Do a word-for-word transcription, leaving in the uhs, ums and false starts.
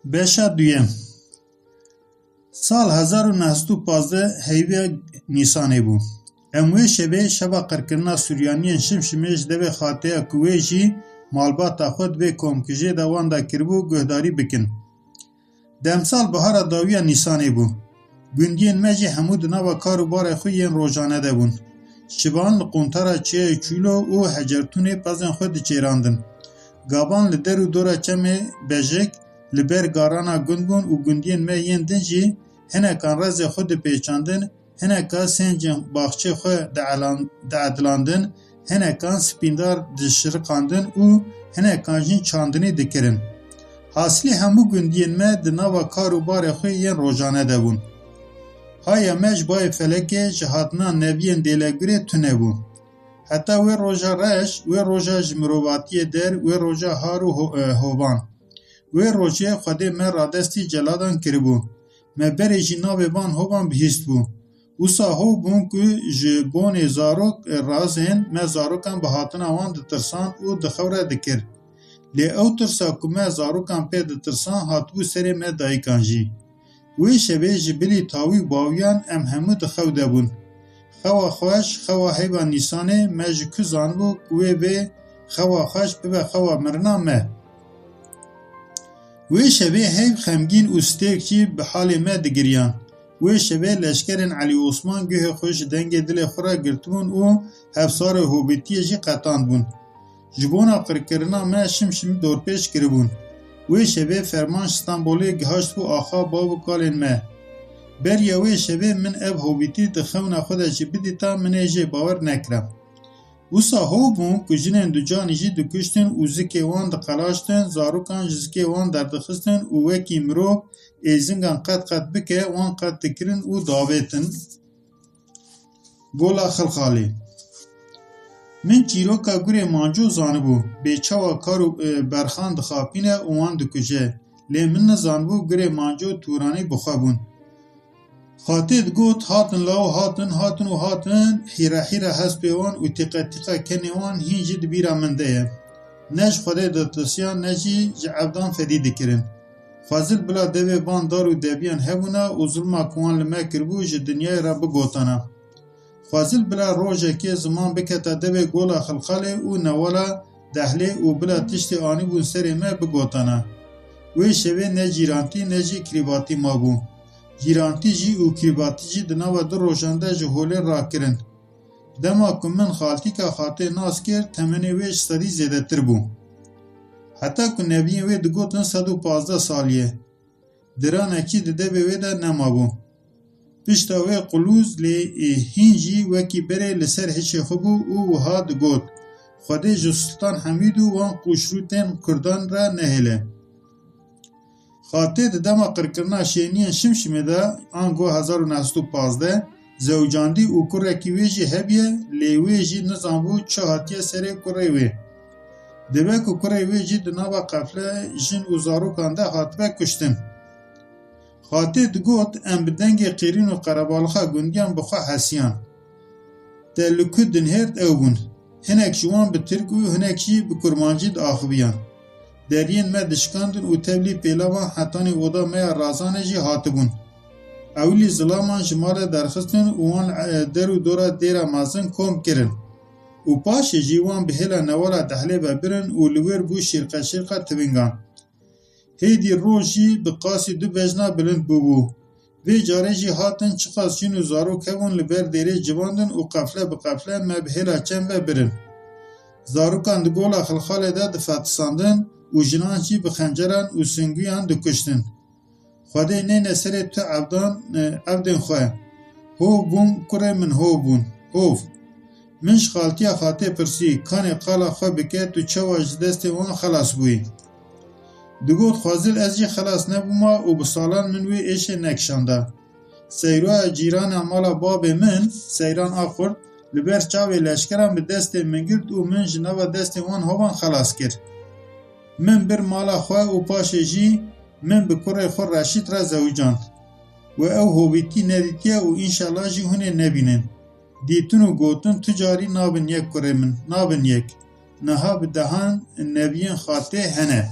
Beşa duyem. Sal hezar û neh sed û pazdeh heyvê Nîsanê bû. Em wê şevê şeva qirkirina Suryaniyên Şimşimê ji devê Xateya ku wê jî malbata xwe di vê komkujê de wan de kiribû, guhdarî bikin. Demsal bihara dawiya Nîsanê bû. Gundiyên me jî hemû di nava kar û barê xwe yên rojane de bûn. Şivan li quntara çiyayê Çûlo û Hecertûnê pezên xwe diçêrandin. Gavan li der û dora çemê Bejik, li ber garana gund bûn û gundiyên me yên din jî hinekan rezê xwe dipêçandin, hineka sêncên baxçê xwe dielan-, diedilandin, hinekan spîndar dişiriqandin û hinekan jî çandinî dikirin. Hasilî hemû gundiyên me di nava kar û barê xwe yên rojane de bûn. Haya me ji bayê felekê, ji hatina neviyên dêlegurê tune bû. Heta wê roja reş, wê roja ji mirovatiyê der, wê roja har û ho-, e, hovan. Wê rojê Xwedê me radestî celadan kiribû. Me berê jî navê van hovan bihîstbû. Wisa hov bûn ku ji bonê zarok razên me zarokan bi hatina wan ditirsan û di xew re dikir. Lê ew tirsa ku me zarokan pê ditirsan hatibû serê me dayikan jî. Wê şevê ji bilî tawî û bawiyan em hemû di xew de bûn. Xewa xweş, xewa heyva Nîsanê, me ji ku zanibû ku wê vê xewa xweş bibe xewa mirina me? Wê şevê heyv xemgîn û stêrk jî bi halê me digiriyan. Wê şevê leşkerên Elî Osman guhê xwe ji dengê dilê xwe re girtibûn û hevsarê hobîtiyê jî qetandibûn. Ji bona qirkirina me Şimşim dorpêç kiribûn. Wê şevê ferman ji Stenbolê gihaştibû axa bav û kalên me. Beriya wê şevê min ev hobîtî di xewna xwe de jî bidîta, min ê jê bawer nekira. Wisa hov bûn ku jinên ducanî jî dikuştin û zikê wan diqelaştin, zarokan ji zikê wan derdixistin û wekî mirov êzingan qet qet bike, wan qet dikirin û davêtin. Gola Xilxalê. Min çîroka gurê Manco zanibû, bê çawa kar û, e, berxan dixapîne û wan dikuje. Lê min nizanibû gurê Manco tûranî bi xwe bûn. Xatê digot, hatin law, hatin, hatin û hatin, hîre hîre hespê wan û tîqe tîqe kenê wan hîn jî di bîra min de ye. Ne ji Xwedê ditirsiyan, ne jî ji evdan fedî dikirin. Xwezil bila devê van dar û deviyan hebûna û zilma ku wan li me kiribû ji dinyayê re bigotana. Xwezil bila rojekê ziman biketa devê Gola Xilxalê û newala Dehlê û bila tiştê anîbûn serê me bigotana. Wê şevê ne cîrantî ne jî kirîvatî mabû. Cîrantî jî û kirîvatî jî di nava du rojan de ji holê rakirin. Dema ku min xaltîka Xatê nas kir, temenê wê ji sedî zêdetir bû. Heta ku neviyên wê digotin sed û pazdeh salî ye. Diranekî di devê wê de nemabû. Pişta wê qulûz lê, ê, hîn jî wekî berê li ser hişê xwe bû û wiha digot, Xwedê ji Sultan Hemîd û wan qûşrûtên kurdan re nehêle. Xatê di dema qirkirina şêniyên Şimşimê de, ango hezar û neh sed û pazdeh, zewcandî û kurekî wê jî hebiye, lê wê jî nizanbû çi hatiye serê kurê wê. Dibe ku kurê wê jî di nava qefle jin û zarokan de hatibe kuştin. Xatê digot, em bi dengê qîrîn û qerebalixa gundiyan bi xwe hesiyan. Te li ku dinhêrt ew bûn. Hinek ji wan bi tirk û hinek jî bi kurmancî diaxiviyan. Deriyên me dişikandin û tevlî pêlavan hetanî oda me ya razanê jî hatibûn. Ewilî zilaman ji malê derxistin û wan, e, der û dora dêra mezin kom kirin. Û paşê jî wan bi hêla newala Dehlê ve birin û li wir bû şîrqeşîrqa tivingan. Hêdî roj jî bi qasî du bejna bilind bûbû. Vê carê jî hatin çiqas jin û zarok hebûn li ber dêrê civandin û qefle bi qefle me bi hêla çem ve birin. Zarokan di Gola Xilxalê de difetisandin û jinan jî bi xenceran û singuyan dikuştin. Xwedê nêne serê tu evdan, e, evdên xwe. Hov bûm, kurê min, hov bûn. Hov. Min ji xaltiya Xatê pirsî, kanê qala xwe bike, tu çawa ji destê wan xelas bûyî? Digot, Xwezil ez jî xelas nebûma û bi salan min wê êşê nekişanda. Seyroya cîrana mala babê min, Seyran Axurt, li ber çavê leşkeran bi destê min girt û min ji nava destê wan hovan xelas kir. Min bir mala xwe û paşê jî min bi kurê xwe Reşîd re zewicand. We ew hovîtî nedîtiye û înşela jî hûn ê nebînin. Dîtin û gotin, tu carî nabin yek kurê min, nabin yek. Niha bi dehan neviyên Xatê hene.